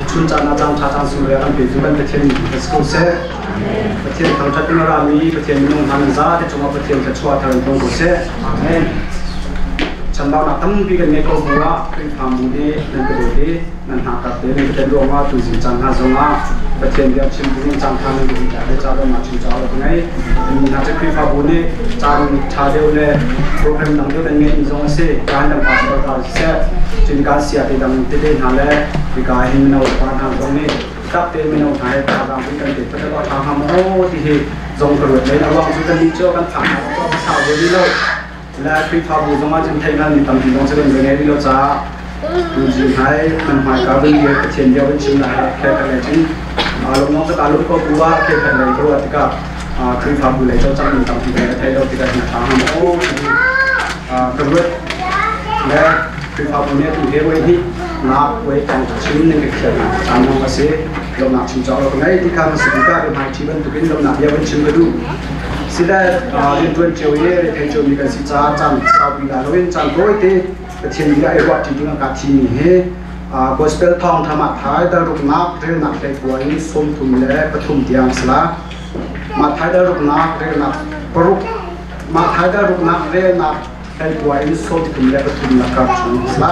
Chun caan ah caan ṭha caan sunglawi a kan petu kan Pathian min thangṭhat si ko seh. Pathian thangṭhat in a rami Pathian minung hna nan zate cungah Pathian thluachuah thar in tlung ko seh. Amen. Chambaunak tampi kan ngei ko bu ah Khrihfabu nih nan ka dawt i nan hna kap te nan ka tel ruangah tuzing caan hna zongah Pathian bia chim ding caan ṭha nan ka dih le ca dong ah chim ca ka ngei. Hna cu Khrihfabu nih caan ṭha deuh le program dang deuh nan ngeihmi zong a si. Kaan dang pastor ka siseh, cun kaan sia te dang tete hna le hika hin mino pa hna zong nih tak te mino hna he thazaang pui kan pe patal awk ṭha hnga maw ti hi zong ka ruat len. A ruang cu kannih cu kan phak hna cu a sau ve rih lo. Le Khrihfabu zong ah cun theihhngalmi tampi zong cu kan va ngei rih lo caah tuzing hai nan hmaika vun dir Pathian bia vun chim lai khel khat lei cun lawmnong cu kaa lung ko bu ah khel khat lei ka ruah tikah Khrihfabu lei cawlcangh ning tampi kan thei lo tikah na ṭha hnga maw ti ka ruat. Le Khrihfabu nih atu he voi hnih nak voi tong chim ning ka khial caan zong a si. Lawmnak chim cawk lo ka ngei ti kha hmasa bik ah biahmai ṭhi bantukin lawmnak bia vun chim ka duh. Sile rianṭuan cio i rethei ciomi kan si caah caan saupi la loin caan tawite Pathian bia i ruahṭi ding a ka thimi hi Gospel thawngṭha Matthai dal ruknak relnak hleikua in 33 tiang sila Matthai dal ruknak relnak paruk Matthai dal ruknak relnak hleikua in 33 lakar chung sila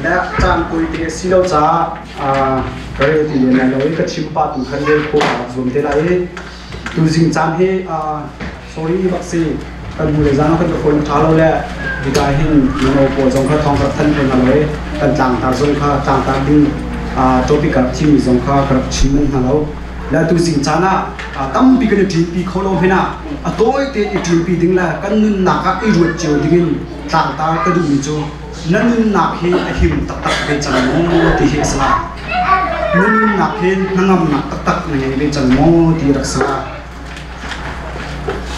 le caan tawite a si lo caah ka rel ti len lai lo i ka chim pah tu khan rel khawh aa zuam te lai i tuzing caan hi sorry bak si kan hmu le zan kan ka phone ṭha lo le hika hin mino pawl zong kha thawng ka rak thanh kho hna lo i kan tlangtar zong kha tlangtar ding topic ka rak thimmi zong kha ka rak chim manh hna lo le tuzing caan ah tampi kan i ṭinpi kho lo hmanh ah a tawi tein i ṭinpi ding le kan nunnak ah i ruat cio dingin tlangtar ka duhmi cu na nunnak hi a him taktak ve cang maw ti hi a si lai. Na nunnak hi hnangamnak taktak na ngei ve cang maw ti rak si lai.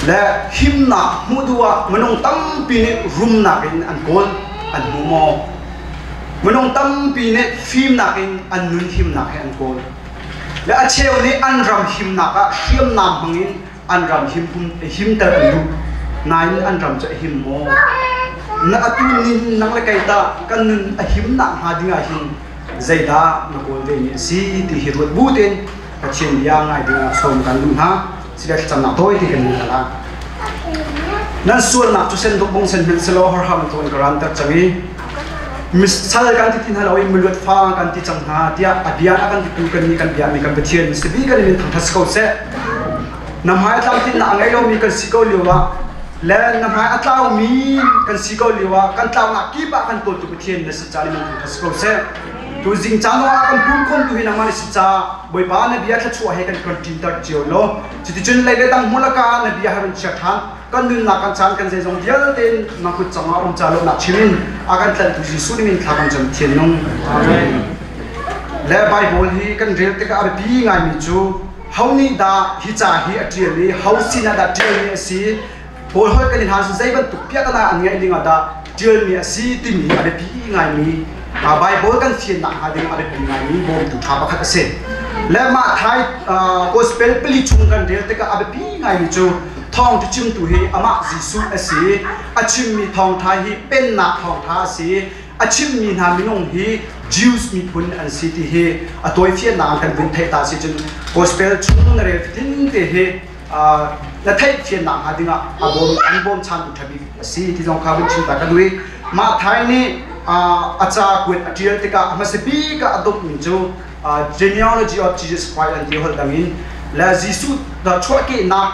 Le himnak hmuh duh ah minung tampi nih rumnak in an kawl, an hmu maw? Minung tampi nih fimnak in an nun himnak hi an kawl. Le a cheu nih an ram himnak ah hriamnam hmang in an ram him himter an duh nain an ram cu a him maw na atu nin nang le kei tah kan nun a him nak hnga ding ah hin zeidah na kawl ve mi a si ti hi ruat bu tein Pathian bia ngai ding ah sawm kan duh hna sile thlacamnak tawi ti kan in la nan sualnak cu sen duk bung sen hmanh selaw harham tuan ka ran ter cang i misal kan ti ti hna lo i miluat fa kan ti cang hna tiah a bia a kan titu kan nih kan bia mi kan Pathian sibi kan min thangthat ko seh. Na hmai tlamtlinnak a ngei lomi kan si ko lio ah le na hmai a tlaumi kan si ko lio ah kan tlaunak kip ah kan kawltu Pathian na si ca le min thangthat ko seh. Tu zing caan ah kan pum tu hi nangmah na si ca Bawipa na bia thluachuah he kan kan ṭinter cio law cuticun lei le tang hmulaka na bia he run chia ṭhan kan nunnak kan caan kan zeizong vialte in na kut cangah um ca lawmnak chim in a kan tlanhtu Jesuh nih min thla kan cam thian nung. Amen. Le Bible hi kan rel tikah a biapi ngaimi cu ho nih dah hi ca hi a ṭial i ho sinah dah ṭialmi a si Paul holh kan i hlan zei bantuk piahtana an ngeih ding ah dah ṭialmi a si timi a biapi ngaimi Bible kan fiannak hnga ding a biapi ngaimi bawmtu ṭha pakhat a si. Le mah thai gospel pali chung kan rel tikah a biapi ngaimi cu thawngṭha chimtu hi amah Jesuh a si. A chimmi thawngṭha hi pennak thawngṭha a si. A chimmi hna minung hi Jews miphun an si ti hi a tawifiannak an kan vun theih ta si cun gospel chung na rel fatin te hi na theihfiannak hnga dingah a bawm an bawmchantu ṭha bik a si ti zong kha vun chim ta ka duh i mah thai nih a ca kuat a ṭial tikah a hmasa bik ah a dawpmi cu genealogy of Jesus Christ an ti holh dang in le Jesuh chuahkehnak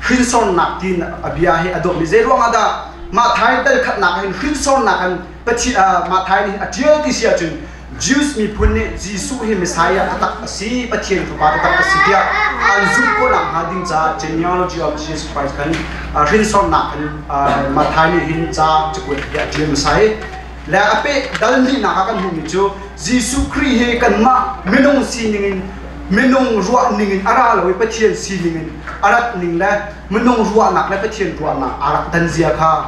hrinsornak tin a bia hi a dawpmi zei ruangah dah mah thai dal khatnak hin hrinsornak in Pathian mah thai nih a ṭial ti si ahcun Jews miphun nih Jesuh hi Messiah taktak a si, Pathian Fapa taktak a si tiah an zumh khawh nakhnga ding caah genealogy of Jesus Christ kan hrinsornak kan Matthai nih hin ca cakuat hi a ṭial hmasa i le a peh dal hnihnak ah kan hmuhmi cu Jesuh Khrih hi kanmah minung sining in minung ruah ning in a ra lo i Pathian sining in a rat ning le minung ruahnak le Pathian ruahnak aa rak dan zia kha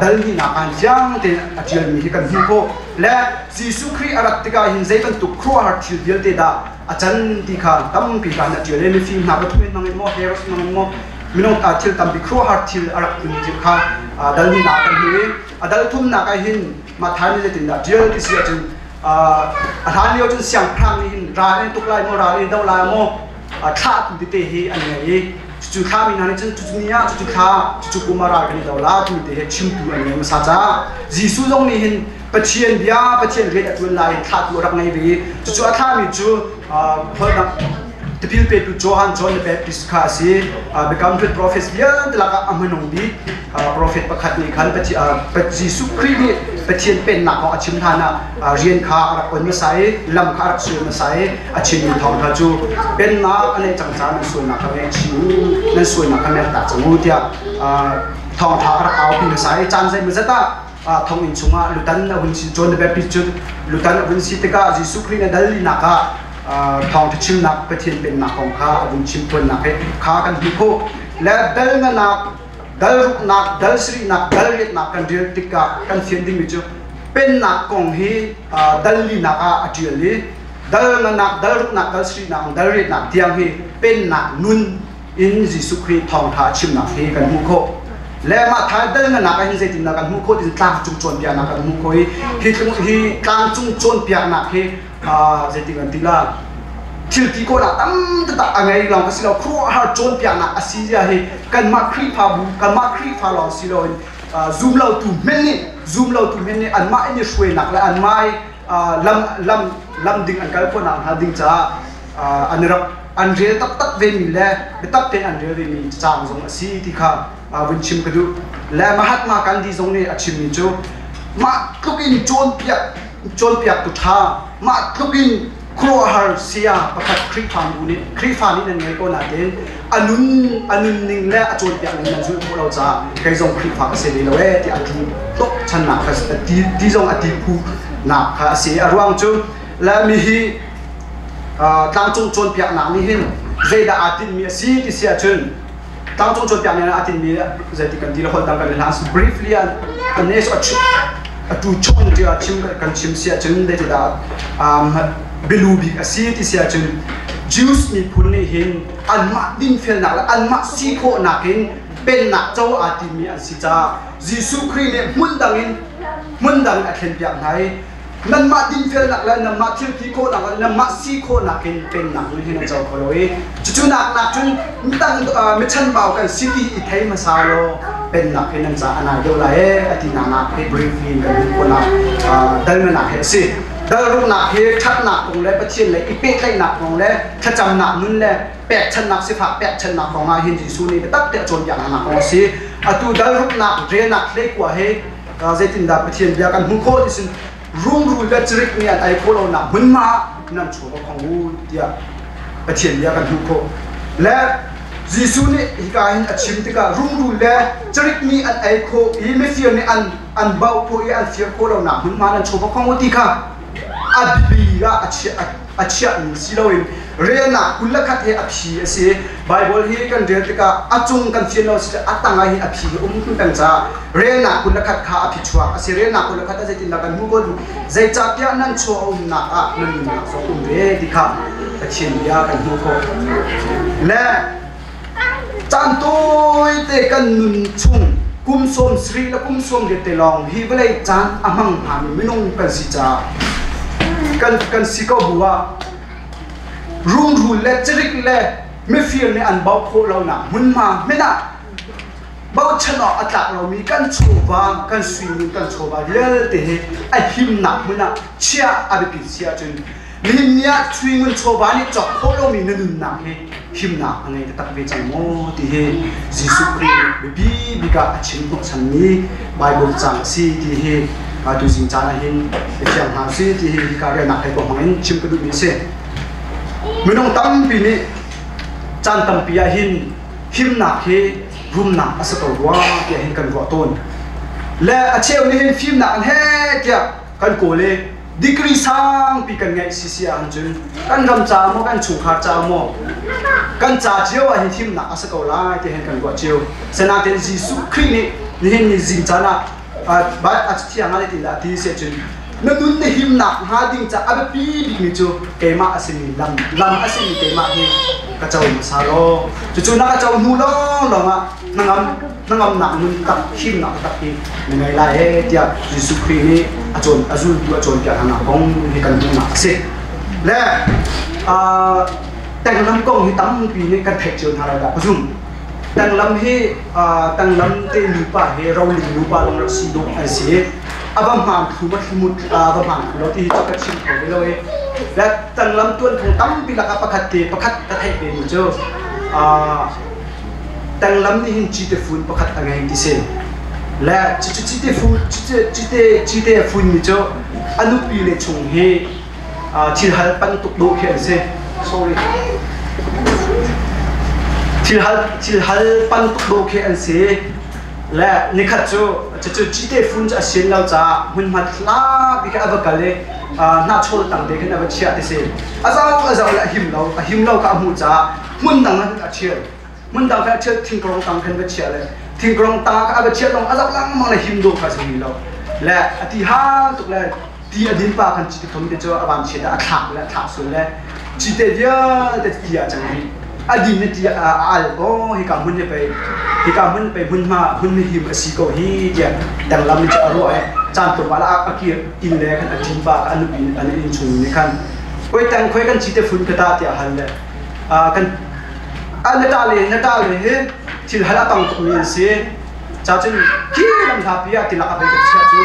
dal hnihnak ah fiang tein a ṭialmi hi kan hmuh khawh le Jesuh Khrih a rat tikah hin zei bantuk khuaruahhar thil vialte dah a can ti kha tampi khan a ṭial i mifim hna pathum in hmang in maw Herod hmang in maw minung thil tampi khuaruahhar thil a rak tlun ti kha dal hnihnak kan hmuh i a dal thumnak ah hin Matthai nih zeitindah ṭial ti si ahcun A hlan lio cun siangpahrang nih hin ral in tuk lai maw, ral in doh lai maw, thlahtu tete hi an ngei i cucu thlahmi hna nih cun cucu ni ah cucu thla cucu kum ah ral kan i do la timi te he chimtu an ngei hmasa caah Jesuh zong nih hin Pathian bia Pathian rian a ṭuan lai in thlahtu a rak ngei ve i cucu a thlahmi cu holhnak tipil petu Johan, John the Baptist kha a si. Biakam Hlun prophets vialte lakah a hmanung bik prophet pakhat nih khan Jesuh Khrih nih Pathian pennak kong a chim hlan ah rian kha a rak on hmasa i lam kha a rak suai hmasa i a chimmi thawngṭha cu pennak a neih cang caah nan sualnak kha ngaihchih u, nan sualnak kha mertak cang u tiah thawngṭha a rak aupi hmasa i caan zeimawzat ah thonginn chungah lutan a hun si. John the Baptist cu lutan a hun si tikah Jesuh Khrih nih dal linak ah thawngṭha chimnak Pathian pennak kong kha a vun chim phuannak hi kha kan hmuh khawh. Le dal nganak, dal ruknak, dal sarihnak, dal riatnak kan rel tikah kan fian dingmi cu pennak kong hi dal linak ah a ṭial i dal nganak, dal ruknak, dal sarihnak, dal riatnak tiang hi pennak nun in Jesuh Khrih thawngṭha a chimnak hi kan hmuh khawh. Le mah thai dal nganak ah hin zeitindah kan hmuh khawh ti tlangcung cawnpiaknak kan hmuh khawh i hi hi tlangcung cawnpiaknak hi zeitin kan ti la thil ti khawhnak tam taktak a ngei lawng ka si lo, khuaruahhar cawnpiaknak a si zia hi kanmah Khrihfabu, kanmah Khrihfa lawng si loin zumlotu hmenh nih, zumlotu hmenh nih anmah in i hruainak le anmah i lam lam lam ding an kal khawhnak hnga ding caah an rak an rel taktak vemi le biatak tein an rel vemi caang zong a si ti kha vun chim ka duh. Le Mahatma Gandhi zong nih a chimmi cu mah tluk in cawnpiak cawnpiaktu ṭha, mah tluk in khuaruahhar saya pakhat Khrihfabu nih, Khrihfa nih nan ngei ko nain a nun a nunning le a cawnpiak ning nan zulh khawh lo caah kei zong Khrihfa ka si ve lo ee ti a ti tlok channak kha ti, ti zong a ti phu nak kha a si. A ruang cu le mi hi tlangcung cawnpiaknak nih hin zeidah aa tinhmi a si ti si ahcun tlangcung cawnpiak nih aa tinhmi zeiti kan ti le holh dang kan hlan briefly an ne so atu chung in chim kan chim si ahcun zeitidah bilu bik a si ti si ahcun Jews miphun nih hin anmah dinfelnak le anmah si khawhnak in pennak co aa timi an si caah Jesuh Khrih nih hmun dang in hmun dang in a thlenpiak hna i nanmah dinfelnak le nanmah thilti khawhnak le nanmah si khawhnak in pennak nun hi nan co kho lo i cucu nak nak cun midang michanbau kan si ti i thei hmasa law pennak hi nan ca a nai deuh lai e a ti nak nak hi briefly kan hun khawhnak dalnak hi a si. Dalruknak hi ṭhatnak kong le Pathian le i pehtlaihnak kong le thlacamnak nun le pekchanhnak, sifak pekchanhnak kong ah hin Jesuh nih biatak te a cawnpiak hna kong a si. Atu dalruknak relnak hleikua hi zeitindah Pathian bia kan hmuh khawh ti sin rungrul le cirik nih an ei khawh lonak hmunhma nan chaw va khong u tiah Pathian bia kan hmuh khawh. Le Jesuh nih hika hin a chim tikah rungrul le cirik nih an ei khawh i mifir nih an an bauh khawh i an fir khawh lonak hmunhma nan chaw va khong u ti kha a biapi ah a chiah a chiahmi si loin relnak 21 he a phi a si. Baibal hi kan rel tikah a cung kan fian lo si a tang ah hin a phi hi um peng caah relnak 21 kha a phi chuak a si. Relnak 21 ah zeitindah kan hmuh ko? Zeicahtiah nan chaw a umnak ah nan nunnak zong um ve ti kha Pathian bia kan hmuh khawh. Le caan tawite kan nun chung kum 70 le kum 80 te lawng hi vawlei caan a hmang hngami minung kan si caah kan si ko bu ah rungrul le cirik le mifir nih an bauh khawh lonak hmunhma hmenh ah bochan awk a tlak lomi kan chawva, kan suimin kan chawva vialte hi a himnak hmun ah chiah a biapit si ahcun nihin ni ah suingun chawva nih cawk khawh lomi na nunnak hi himnak a ngei taktak ve cang maw ti hi Jesuh Khrih nih biapi bik ah a chim hnawhchanmi Bible cang a si ti hi tuzing caan ah hin biathiang hna usih ti hi hika relnak thei ko hmang in chim ka duhmi a si. Minung tampi nih caan tampi ah hin himnak hi rumnak a si ko rua tiah hin kan ruah tawn. Le a cheu nih hin fimnak an he tiah kan kawl i degree sangpi kan ngeih si si ahcun kan ram ca maw, kan chungkhar ca maw, kan ca cio ah hin himnak a si ko lai ti hin kan ruah cio. Sinain Jesuh Khrih nih nihin ni zing caan ah a thiang ah zeitindah a ti si ahcun na nun na himnak hnga ding ca a biapi bikmi cu keimah a simi lam, lam a simi keimah hi ka co hmasa law cucu na ka co hnu lawnglawng ah hnangam. Hnangamnak nun tak himnak tak hi na ngei lai he tiah Jesuh Khrih nih a cawn a zultu a cawnpiak hna kong hi kan hmuhnak a si. Le tenglam kong hi tampi nih kan theih cio hna lai dah ka zum. Tenglam hi tenglam te nupa hi roling nupa lawng rak si dawh an si. A va hmaan thlu ma thlu a va hmaan thlu lo ti hi cu ka chim kho ve lo i. Le tenglam tuanphung tampi lakah pakhat te pakhat ka theih ve mi cu tenglam nih hin cite fun pakhat a ngei ti si. Le cucu cite fun cite cite a fun mi cu a nupi le chung hi thil hal pan tuk dawh khi an si. Sorry. Thil hal thil hal pan tuk dawh khi an si. Le nikhat cu cucu cite fun cu a sian lo caah hmunhma thlapi kha a va kal i hnahchawl tang te khin a va chiah ti si. A zau a zau le a him lo a him lo kha a hmuh caah hmun dang ah a ṭhial. Hmun dang kha a ṭhial thingkrong tang khan va chiah le thingkrong tang kha a va chiah lawng a zoh lengmang le him dawh kha a si lo. Le a ti hal tuk le ti a din pa khan cite thum te cu a van chiat a thlak le a thlak sul le cite vialte ti ah cang dih. A din le ti a al ko hika hmun hi pei hika hmun pei hmunhma hmun him a si ko hi tiah tenglam in cu a ruah i caan tlawmpal ah a kir inn le khan a ṭin pa kha a nupi an inn chung nih khan koi teng khoi kan cite fun ka ta tiah hal le kan na ṭa le na ṭa le hi thil hal a tong tukmi an si ca cun khi lam hla pi ah tilak a bei ka chia cu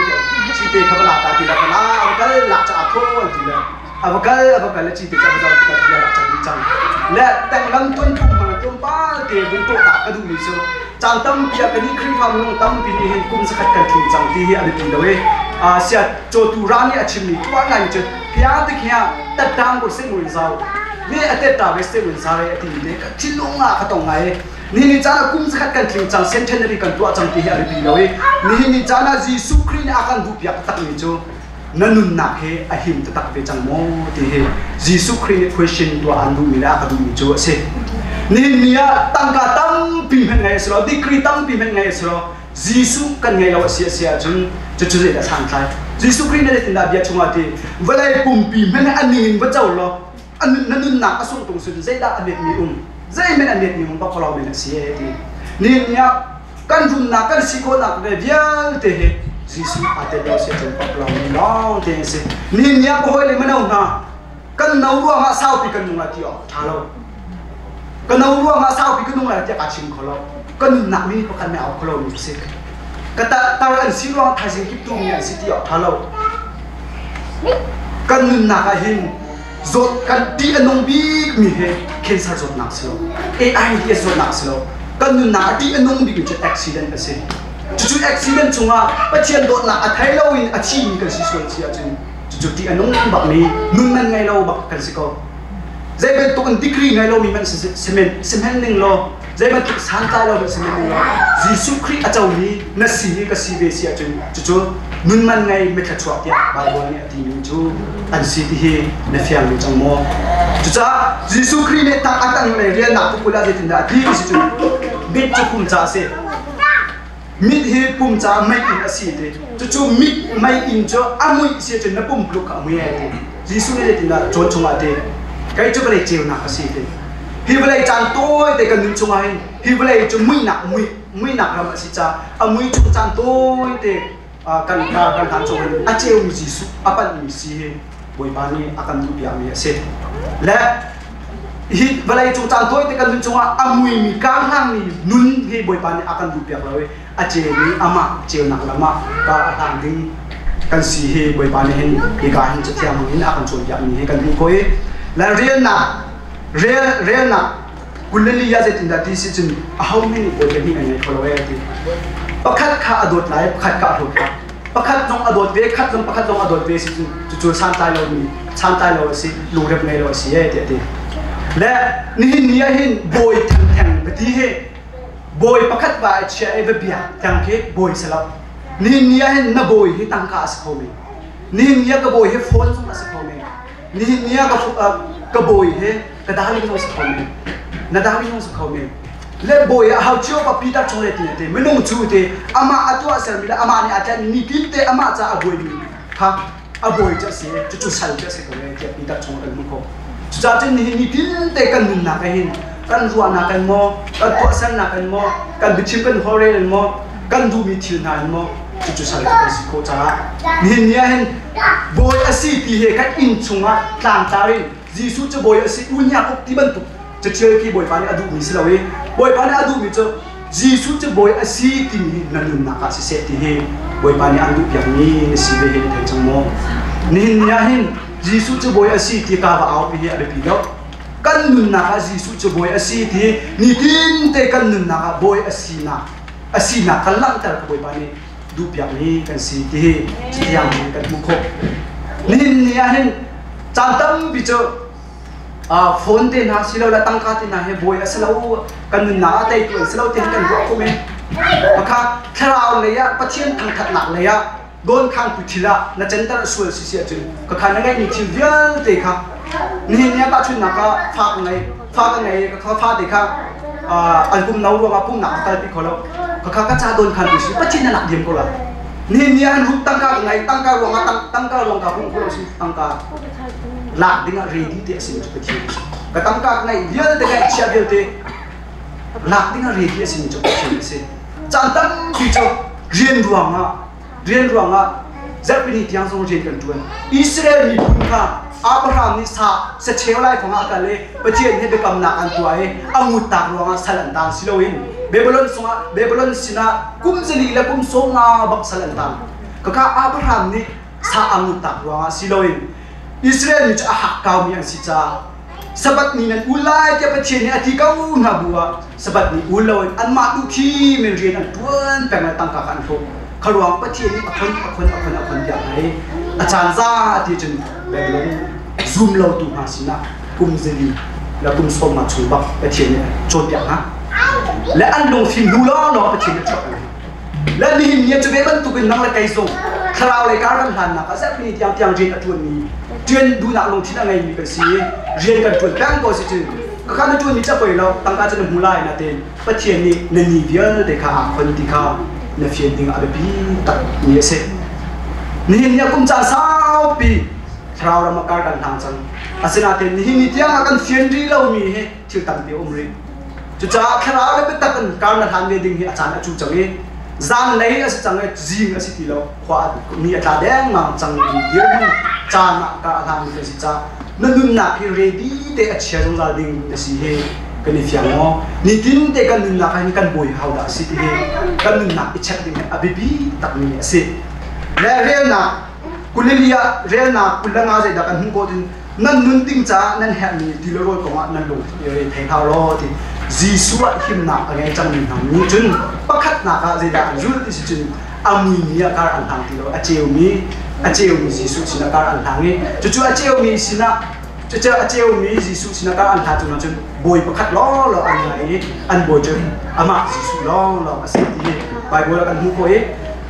cite kha va la ta tilak va la a va kal lak ca a thaw an ti le a va kal a va kal le cite ca va zau tikah ti a rak cang dih cang le tenglam tuan phung hmang tlawmpal te vun tuah ta ka duhmi cu caan tampi ah kan i Khrihfa minung tampi nih hin kum zakhat kan tling cang ti hi a biapi lo i sia cawtu ra nih a chimmi tuah ngai cu phia te khia tattang ko se ngui zau ne a tet ta ve se ngui zare a ti te ka thinlung ah ka tong ngai ni ni caan ah kum zakhat kan tling cang centenary kan tuah cang ti hi a biapi lo i nihin ni caan ah Jesuh Khrih nih a kan duhpiak takmi cu na nunnak hi a him taktak ve cang maw ti hi Jesuh Khrih nih question tuah aan duhmi le a ka duhmi cu a si. Nihin ni ah tangka tampi hmanh ngei a si lo, degree tampi hmanh ngei a si lo, Jesuh kan ngei lo a si a si ahcun cucu zeidah santlai? Jesuh Khrih nih zeitindah bia chungah ti vawlei pumpi hmanh a ning in va co law na nunnak a sung tung sun zeidah a metmi um zeihmanh a metmi um bak lo men a si e ti. Nihin ni ah kan rumnak kan si khawhnak ve vialte hi Jesuh aa tel lo si ahcun pakpalawng lawng te an si. Nihin ni ah ka hawi le mano hna kan no ruangah saupi kan nung lai ti awk ṭha lo. Ka no ruangah saupi ka nung lai tiah kaa chim kho lo. Ka nunnak mi pakhat mei au kho lo mi si. Ka tar an si ruangah thaizing kip tu mi an si ti awk ṭha lo. Kan nunnak ah hin zawt kan ti a nung bik mi hi cancer zawtnak si lo AIDS zawtnak si lo kan nunnak a ti a nung bik mi cu accident a si cucu accident chungah Pathian dawtnak a thei lo in a thi mi kan si sual si ahcun cucu ti a nung bak mi nun man ngei lo bak kan si ko zei bantuk in degree ngei lo mi man siment ning law zei bantuk santlai lo si men law Jesuh Khrih a comi na si hi ka si ve si ahcun cucu nun man ngei mithla tiah Baibal nih a timi cu an si ti hi na fiang ve cang maw? Cucaah Jesuh Khrih nih tak a tang lei riannak tukul ah zeitindah a ti si cun mit cu pum ca a si. Mit hi pum ca mei-inn a si ti. Cucu mit mei-inn cu a muih si ahcun na pumpluk kha a mui ai ti. Jesuh nih zeitindah cawn chungah a ti? Kei cu vawlei ceunak ka si ti. Hi vawlei caan tawite kan nun chungah hin hi vawlei cu muihnak mui muihnak ram a si caah a mui chung caan tawite kan kan hlan chung hin a ceumi Jesuh a panhmi si hi Bawipa nih a kan duhpiakmi a si. Le hi vawlei cung caan tawite kan nun chungah a muimi karhlangmi nun hi Bawipa nih a kan duhpiak lo i a ceumi amah ceunak lam ah kar a hlang ding kan si hi Bawipa nih hin hika hin cathiang in a kan cawnpiakmi hi kan hmuh khawh i le relnak rel relnak 24 ah zeitindah ti si cun aho hmanh nih bawi pahnih an ngei kho lo ee ti pakhat kha a dawt lai pakhat kha a hlawt lai pakhat zong a dawt ve khat zong pakhat zong a dawt ve si cun cucu santlai lo mi santlai lo a si lungrep ngei lo a si ee tiah ti le nihin ni ah hin bawi thengtheng va ti hi bawi pakhat va i chia i va biak tiang khi bawi si lo nihin ni ah hin na bawi hi tangka a si kho men nihin ni ah ka bawi hi phone zong a si kho men nihin ni ah ka bawi hi ka darling zong a si kho men na darling zong si kho men le bawi ah hau cio pa Peter chung le ti te minung cu te amah a tuah sermi le amah nih a tlaihmi mi te amah ca a buaimi kha a bawi cu a si cucu sal cu a si ko e tiah Peter chung kan hmuh khawh cucaah cun nihin ni tinte kan nunnak ah hin Kan ruahnak in maw, kan tuahsernak in maw, kan biachim kan holhrel in maw, kan duhmi thil hna in maw, cucu sal cu kan si khawh caah nihin ni ah hin bawi a si ti he kan inn chungah tlangtlar in Jesuh cu bawi a si u Jakob ti bantuk caṭial khi Bawipa nih a duhmi si lo i Bawipa nih a duhmi cu Jesuh cu bawi a si timi na nunnak ah siseh ti hi Bawipa nih an duhpiakmi na si ve hi na thei cang maw? Nihin ni ah hin Jesuh cu bawi a si ti ka va aupi hi a biapi lo. Kan nunnak ah Jesuh cu bawi a si ti nitin te kan nunnak ah bawi a sinak a sinak kan langhter ka Bawipa nih duhpiakmi kan si ti hi cutiang kan hmuh khawh. Nihin ni ah hin caan tampi cu phone te hna silole tangka te hna hi bawi a si lo kan nunnak ah teitu an si lo ti kan ruah khawh men. Makha thlarau lei ah Pathian thangthatnak lei ah dawnkhantu thil ah na center sual si si ahcun kakha na ngeihmi thil vialte kha nihin ni ah tahchunhnak ah fa ka ngei fa ka ngei ka fa te kha an pum no ruangah pumnak ka kalpi kho lo kakha ka ca dawnkhantu si Pathian na lak diam ko la nihin ni ah an rup tangka ka ngei tangka ruangah tangka ruang ka pum kho lo si tangka lak ding ah ready te a si mi cu Pathian ka tangka ka ngeih vialte ngaihchia vialte lak ding ah ready a si mi cu Pathian a si caan tampi cu rian ruangah rian ruangah zarhpini tiang zong rian kan ṭuan Israel miphun kha Abraham nih sa sacheu lai fang ah a kal i Pathian he biakamnak an tuah i a nguttak ruangah sal an tang si loin Babylon sungah Babylon sinah kum zali le kum sawmnga bak sal an tang kaka Abraham nih sa a nguttak ruangah si loin Israel mi cu a hakkaumi an si caah Sabbath ni nan ul lai tiah Pathian nih a ti ko hna bu ah Sabbath ni ul loin anmah duh khi men rian an ṭuan peng le tangka kha an hlawh. Kha ruang Pathian nih a khon a khon a khon a khon tiah hei a caan za ti cun Babylon zum lotu hna sinah kum zali le kum sawmnga chung bak Pathian nih a cawnpiak hna. Le an lungfim hnu lawnglawng Pathian nih a chuah hna. Le nihin ni cu ve bantukin nang le kei zong thlarau lei kar kan hlannak ah zarhpini tiang tiang rian a ṭuanmi ṭuan duhnak lungthin a ngeimi kan si i rian kan ṭuan peng ko si cun ka kha na ṭuanmi ca poi lo tangka cu na hmu lai nain Pathian nih na ni vialte kha aa khon ti kha na fian ding a biapi takmi a si. Nihin ni ah kum caan saupi thlarau ram ah kar kan hlang cang. Asinain nihin ni tiang ah kan fian rih lomi hi thil tampi a um rih. Cucaah thlarau le biatak in kar na hlan ve ding hi a caan a cu cang i zanlei a si cang i zing a si ti lo khua ni a tla dengmang cang mi dirhmun caan ah kar a hlang mi kan si caah na nunnak hi ready te a chia zungzal ding na si hi kan i fiang maw nitin te kan nunnak ah hin kan bawi hau dah a si ti hi kan nunnak i check ding hi a biapi takmi a si le relnak kulilia relnak 25 zeidah kan hmuh khawh tin Nan nun ding caah nan herhmi ti le rawl kongah nan lung i thei hna law ti Jesuh ah himnak a ngei cangmi hna nih cun pakhatnak ah zeidah an zulh ti si cun a muimi ah kar an hlang ti lo a ceumi a ceumi Jesuh sinah kar an hlang i cucu a ceumi sinah cucu a ceumi Jesuh sinah kar an hlan cungah cun bawi pakhat lawnglawng an ngei i an bawi cu amah Jesuh lawnglawng a si ti hi Bible ah kan hmuh khawh i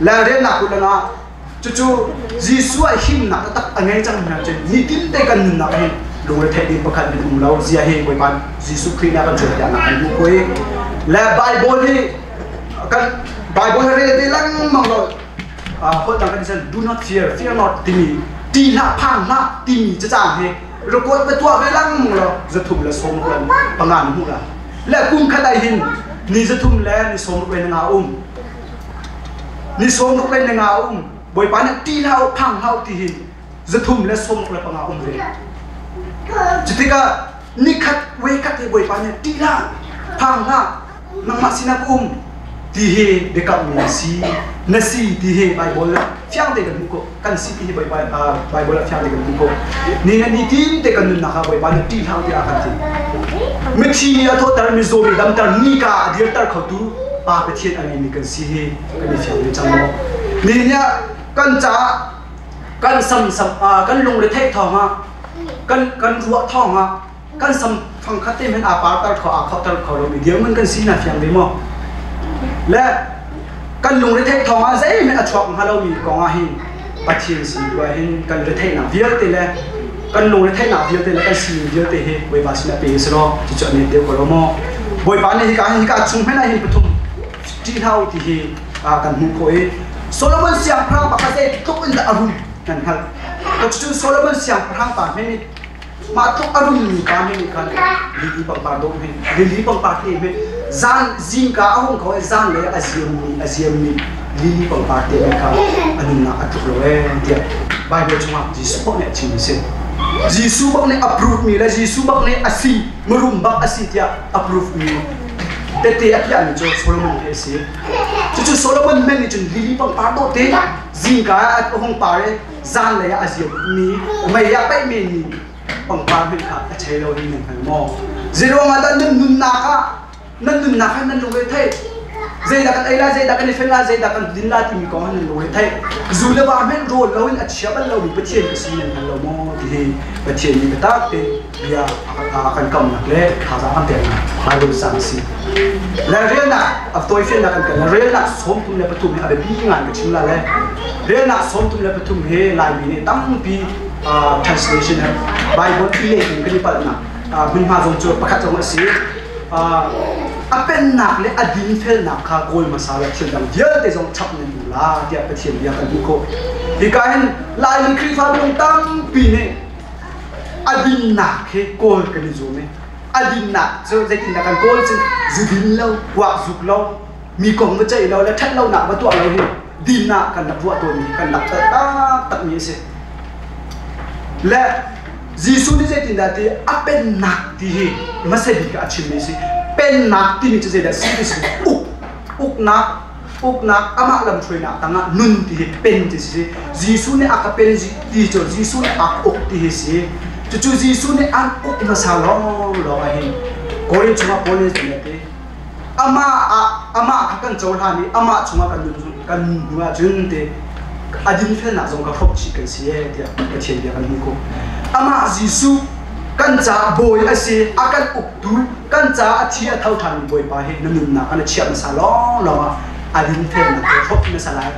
le riannak kut ah Cucu Jesuh ah himnak taktak a ngei cang hna cun nitin te kan nunnak hi lungretheih ding pakhat min um lo zia hi Bawipa Jesuh Khrih nih a kan cawnpiaknak kan hmuh ko i le Bible hi kan Bible hi rel ve lengmang lo holh dang kan do not fear fear not timi ti hlah phang hlah timi cacang hi record va tuah ve lengmang lo 315 na hmuh la le kum khat ai hin ni 360 le nga um Ni 60 le ni nga um Bawipa nih ṭih hlah u phang hlah u ti hi 365 um ve. Cutikah nikhat voikhat hi Bawipa nih ṭih hlah phang hlah nangmah sinah ka um ti hi biakammi na si na si ti hi Bible ah fiang tein kan hmuh khawh kan si ti hi Bawipa Bible ah fiang tein kan hmuh khawh ni le nitin te kan nunnak ah Bawipa nih ṭih hlah u tiah a kan ti mithi mi a thawhter mizaw mi damter nika a dirter khotu Pa Pathian a ngeimi kan si hi kan i fiang ve cang maw? Nihin ah kan caah kan sam sam kan lungre theih thawng ah kan kan ruah thawng ah kan sam fangkhat te men aa parter kho aa khoter kho lomi dirhmun kan si na fiang ve maw? Le kan lungre theih thawng ah zeihmanh a chuak hnga lomi kong ah hin Pathian sin tu ah hin kan retheihnak vialte le kan lungretheihnak vialte le kan sining vialte hi Bawipa sinah pe si law cucu a net deuh ko lo maw Bawipa nih hika hin hika chung hmanh ah hin pathum ṭih hlah u ti hi kan hmuh khawh i Solomon siangpahrang pakhat zei tluk in dah a rum kan hngalh cucu Solomon siangpahrang pa hme nih Mah tluk a rummi pa nih khan lili pangpar dawh hme lili pangpar te hme zan zingka a hung ko i zan le a ziammi lili pangpar te hme kha a nunnak a tluk lo ee tiah Bible chungah Jesuh bak nih a chim a si. Jesuh bak nih approve mi le Jesuh bak nih a si mirum bak a si tiah approve mi tette a piahmi cu Solomon hi a si. Cucu Solomon men nih cun lili pangpar dawh te zingka ah a hung par i zanlei ah a ziammi mei ah paih menmi pangpar hmanh kha a chei lo hi nan hngal maw? Zeiruangah dah nan nunnak ah nan nunnak ah nan lungre thei? Zeidah kan ei lai, zeidah kan i fen lai, zeidah kan din lai timi kong ah nan lungre thei. Zu le va hmanh rawl loin a chia bal lomi Pathian ka si nan hngal lo maw? Ti hi Pathian nih biatak tein bia a kan kamnak le thazaang kan peknak Bible cang a si. Le relnak a tawifiannak kan kal relnak 33 hi a biapi ngai ka chim la le relnak 33 hi Laimi nih tampi translation Bible i leh in kan i palhnak hmunhma zong cu pakhat zong a si. A pennak le a dinfelnak kha kawl hmasa le thil dang vialte zong chap nan duh la tiah Pathian bia kan hmuh khawh. Hika hin Laimi Khrihfa minung tampi nih a dinnak hi kawl kan i zuam i a dinnak cu zeitindah kan kawl cun zu din lo kuak zuk lo mi kong va ceih lo le ṭhat lonak va tuah lo hi dinnak kan rak ruah tawnmi kan rak palh taktakmi a si. Le Jesuh nih zeitindah ti a pennak ti hi hmasa bik ah a chimmi a si. Pennak timi cu zeidah si ti si uk uknak uknak amah lamhruainak tangah nun ti hi pen ti si. Jesuh nih a ka pen ti cu Jesuh nih a ka uk ti hi si. Cucu Jesuh nih an uk hmasa lawnglawng ah hin Korin chungah Paul nih zeitindah ti amah ah amah kha kan cohlan i amah chungah kan nun kan hnu ahcun ti a dinfelnak zong kha hrawk chih kan si ee tiah Pathian bia kan hmuh khawh. Amah Jesuh kan caah bawi a si, a kan uktu, kan caah a thi a tho ṭhanmi Bawipa hi na nunnak ah na chiah hmasa lawnglawng ah a dinfelnak he hrawk hmasa lai.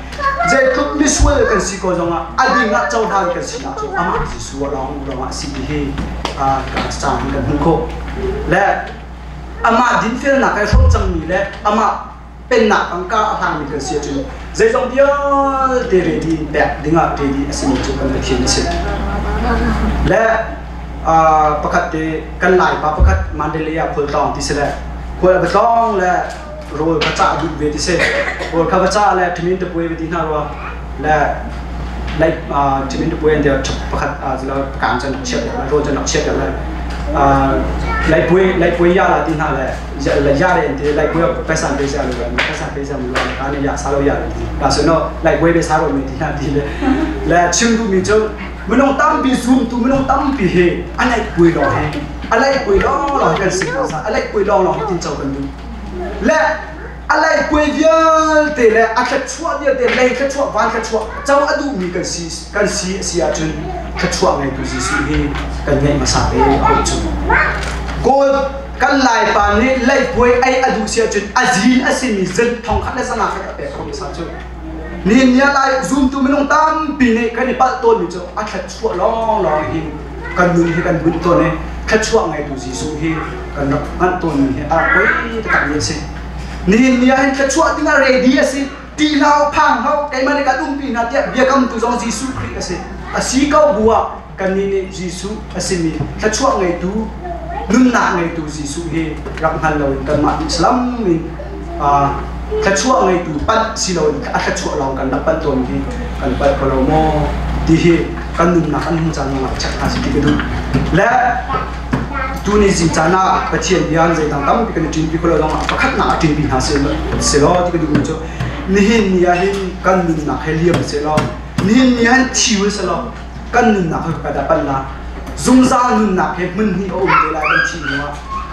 Zeitluk misual kan si ko zongah a ding ah cohlan kan sinak cu amah Jesuh lawnglawng ah a si ti hi ka caan kan hmuh khawh. Le amah dinfelnak he hrawm cangmi le amah pennak tangka a hlangmi kan si ahcun zeizong vialte ready pek dingah ready a simi cu kan Pathian a si. Le pakhat te kan Laipa pakhat Mandalay ah khualtlawng ti si le khual a va tlawng le rawl kha cah duh ve ti si rawl kha va cah le ṭhimin tapuai va ti hna rua le like ṭhimin tapuai an ti pakhat kaan can rak chiah rawl can rak chiah le laipui ya la ti hna le ya re ti laipui paisan pe sia lu paisan pe sia lu ka ne ya sa lo ya ti ka so no laipui be sa ro mi ti hna ti le le chim du mi chu minung tampi zoom tu minung tampi he a laipui lo he a laipui lo lo kan si a laipui lo lo tin chau kan du le a leikuai vialte le a thluachuah vialte lei thluachuah van thluachuah co a duhmi kan si kan si a si ahcun thluachuah ngeitu Jesuh hi kan ngeih hmasa te a hau cu. Kawl kan Laipa nih leikuai ei a duh si ahcun a zin a simi zin thong khat le zanga khat a pek kho hmasa cu. Nihin ni ah lai zumtu minung tampi nih kan i palh tawnmi cu a thluachuah lawnglawng hin kan nun hi kan bunh tawn i thluachuah ngeitu Jesuh hi kan rak hngalh tawnmi hi a rak poi taktakmi a si. Nihin ni ah hin thluachuah ding ah ready a si. Ti hlau phang hlau keimah nih kan umpi hna tiah biakamtu zong Jesuh Khrih a si. A si ko bu ah kannih nih Jesuh a simi thluachuah ngeitu nunnak ngeitu Jesuh hi rak hngal loin kanmah nih salam in thluachuah ngeitu panh si loin a thluachuah lawng kan rak panh tawn hi kan palh ko lo maw ti hi kan nunnak kan hung caan ah check hna si ti ka duh. Le tuni zing caan ah Pathian bia zeidang tampi kan i ṭinpi ko lo zong ah pakhatnak a ṭinpi hna si law ti ka duhmi cu nihin ni ah hin kan nunnak he liam seh law nihin ni ah hin thi u seh law kan nunnak he ka dah pan la zungzal nunnak he hmun hnih a um te lai kan thih hnu ah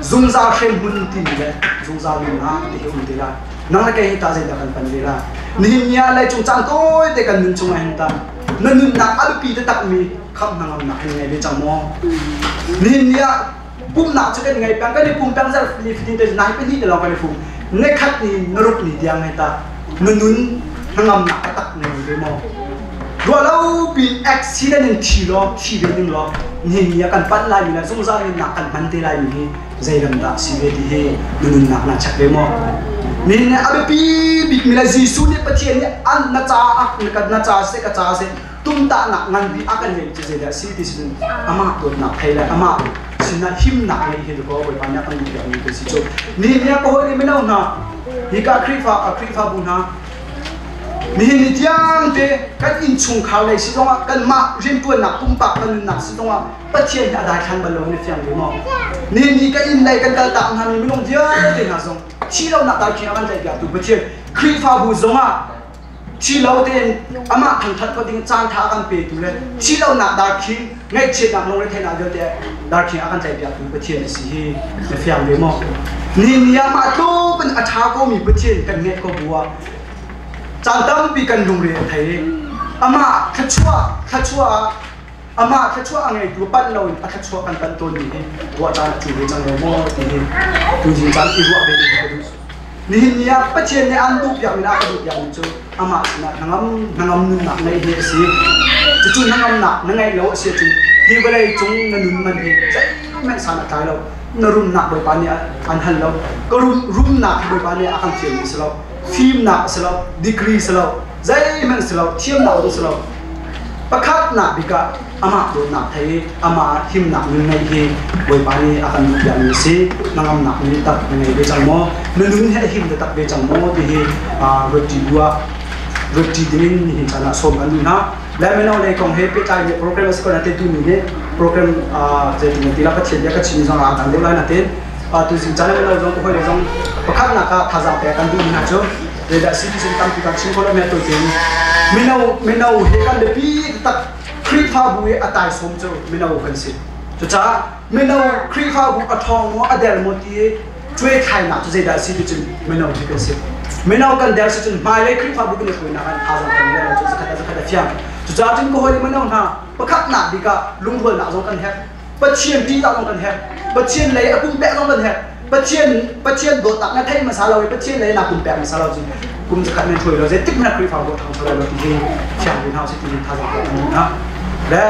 zungzal hrem hmun timi le zungzal nunnak ti hi um te lai nang le kei hi ta zeidah kan pan ve la nihin ni ah leicung caan tawi te kan nun chung ah hin ta na nunnak a biapi taktakmi khamh hnangamnak hin ngei ve cang maw nihin ni ah pumnak cu kan ngei peng kan i pum peng zarh ni fatin te nai pahnih te lawng kan i pum ne khat ni na ruk ni tiang hei ta na nun hnangamnak taktak na ngei ve maw ruah lo pi accident in thi law thi ve ding law nihin ni ah kan panh lai mi le zungzal nunnak kan hman te lai mi hi zeiram dah si ve ti hi na nunnak na check ve maw nihin ni a biapi bik mi le Jesuh nih Pathian nih an na caah na ca seh ka ca seh. tumtahnak ngan bik a kan ngeih cu zeidah a si ti si amah dawtnak thei le amah sinah himnak ngeih hi ko Bawipa nih a kan duh piakmi kan si cu. Ni ni ah ka hawi le mino hna, hika Khrihfa Khrihfabu hna, nihin ni tiang te kan innchungkhar lei si zongah kanmah rianṭuannak pumpak kan nunnak si zongah Pathian hi a daithlan bal lo na fiang ve maw? Nihin ni kan inn lei kan kaltak hna mi minung vialte hna zong thi lonak darkhing a kan tlaihpiaktu Pathian Khrihfabu zongah thi lo tein amah thangthat khawh ding caan tha a kan petu le thi lonak darkhing ngaihchiatnak lungretheihnak vialte darkhing a kan tlaihpiaktu Pathian a si hi na fiang ve maw? Nihin ni ah mah tluk in a ṭha komi Pathian kan ngeih ko bu ah caan tampi kan lungre a thei i amah thluachuah thluachuah ah amah thluachuah a ngeitu panh loin a thluachuah kan panh tawnmi hi ruah caan a cu ve cang lo maw ti hi tuzing caan i ruah ve ding ka duh. Nihin ni ah Pathian nih aan duhpiakmi le a ka duhpiakmi cu amah sinah hnangam hnangam nunnak ngeih hi a si. Cucu hnangamnak na ngeih lo a si ahcun hi vawlei cung na nun man hi zeihmanh san a tlai lo. Na rumnak Bawipa nih an hal lo. Ka rum rumnak hi Bawipa nih a kan fialmi a si lo. Fimnak a si lo, degree si lo, zeihmanh si lo, thiamnak zong si lo. Pakhatnak bik ah amah dawtnak thei i amah himnak nun ngeih hi Bawipa nih a kan duhpiakmi a si. Hnangamnak nun tak na ngei ve cang maw? Na nun hi a him taktak ve cang maw? Ti hi ruatṭi bu ah ruatṭi dingin nihin caan ah sawm kan duh hna. Le mino lei kong he pehtlai mi program a si ko na te tumi hi program zeitin ti la Pathian bia ka chim zong ah dang deuh lai na te tuzing caan mino zong ka hawi zong pakhatnak ah thazaang pek kan duh mi hna cu zeidah si ti tampi kan chim kho lo me to tin mino mino he kan biapi tak Khrihfabu i a taisawm cu mino kan si. Cucaah mino Khrihfabu a ṭhawng maw a der maw ti i cuaithlainak cu zeidah a si ti cun mino hi kan si. Mino kan der si cun hmailei Khrihfabu kan i hruainak ah thazaang kan ngei lo cu zakhat zakhat a fiang. Cucaah cun ka hawi mino hna pakhatnak bik ah lungrualnak zong kan herh. Pathian ṭihzah zong kan herh. Pathian lei a pumpek zong kan herh. Pathian Pathian dawtnak na theih hmasa lo i Pathian lei na pumpek hmasa lo cun kum zakhat nan hruai lo zeitik hmanh Khrihfabu ṭhangcho lai lo ti hi fiang ve hna usih ti thazaang pek kan duh hna. Le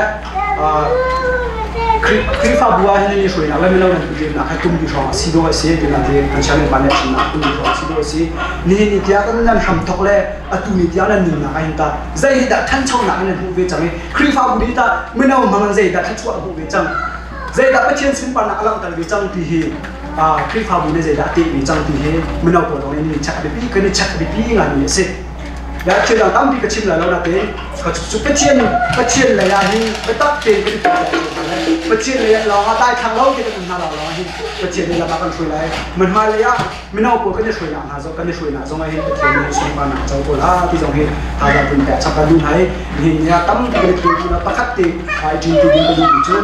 Khrihfabu ah hin i hruainak le mino nan tuṭemnak hi kum bi hrawng a si dawh a si ti na ti kan chairman pa nih a chimnak kum bi hrawng a si dawh a si. Nihin ni tiang kan nan hram thok le atu ni tiang nan nunnak ah hin ta zei hi dah ṭhanchonak in nan hmuh ve cang i Khrihfabu nih tah mino hmang in zeidah thluachuah a hmuh ve cang zeidah Pathian sunparnak a langhter ve cang ti hi Khrihfabu nih zeidah a teh ve cang ti hi mino pawl zong nih check a biapi kan i check a biapi ngaimi a si. Ya thil dang tampi ka chim lai lo nain cu Pathian Pathian lei ah hin biatak tein kan i Pathian lei ah lawng ah daithlang lo te kan um hna lo lawng ah hin Pathian nih lam ah kan hruai lai. Hmunhma lei ah mino pawl kan i hruainak hna zong kan i hruainak zong ah hin Pathian nih sunparnak co ko la ti zong hi thazaang pun pek chap kan duh hna i nihin ni ah tampi kan i thil ti pakhat te ai ṭin ti ding ka duhmi cu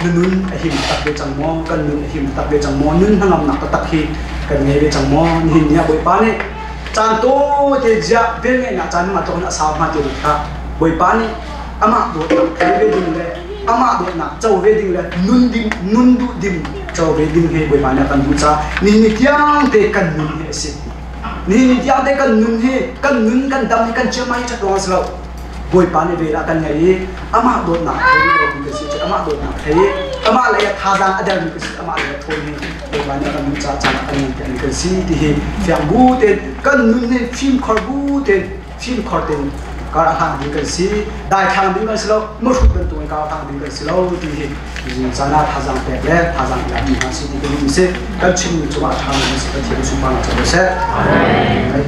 na nun a him tak ve cang maw kan nun a him tak ve cang maw nun hnangamnak taktak hi kan ngei ve cang maw nihin ni ah Bawipa nih caan tawite ziah velngeihnak caan mah tluk in a sau hnga ti kha Bawipa nih amah dawtnak thei ve ding le amah dawtnak co ve ding le nun ding nun duh ding co ve ding hi Bawipa nih a kan duh caah ni ni tiang te kan nun hi a si ni ni tiang te kan nun hi kan nun kan dam hi kan chiam hi ṭhat ruang a si lo Bawipa nih vel a kan ngei i amah dawtnak thei lo mi kan si cu amah dawtnak thei i amah lei ah thazaang a dermi kan si amah lei ah ṭhawn hi Bawipa nih a kan nun caah caan a kan ngan piakmi kan si ti hi fiang bu tein kan nun hi fimkhor bu tein fimkhor tein kar a hlang ding kan si daithlang ding kan si lo mahrut bantuk in kar a hlang ding kan si lo ti hi caan ah thazaang pek le thazaang i mi hna si ti kan si kan chimmi cungah a ṭhami si Pathian sunparnak co seh. Amen.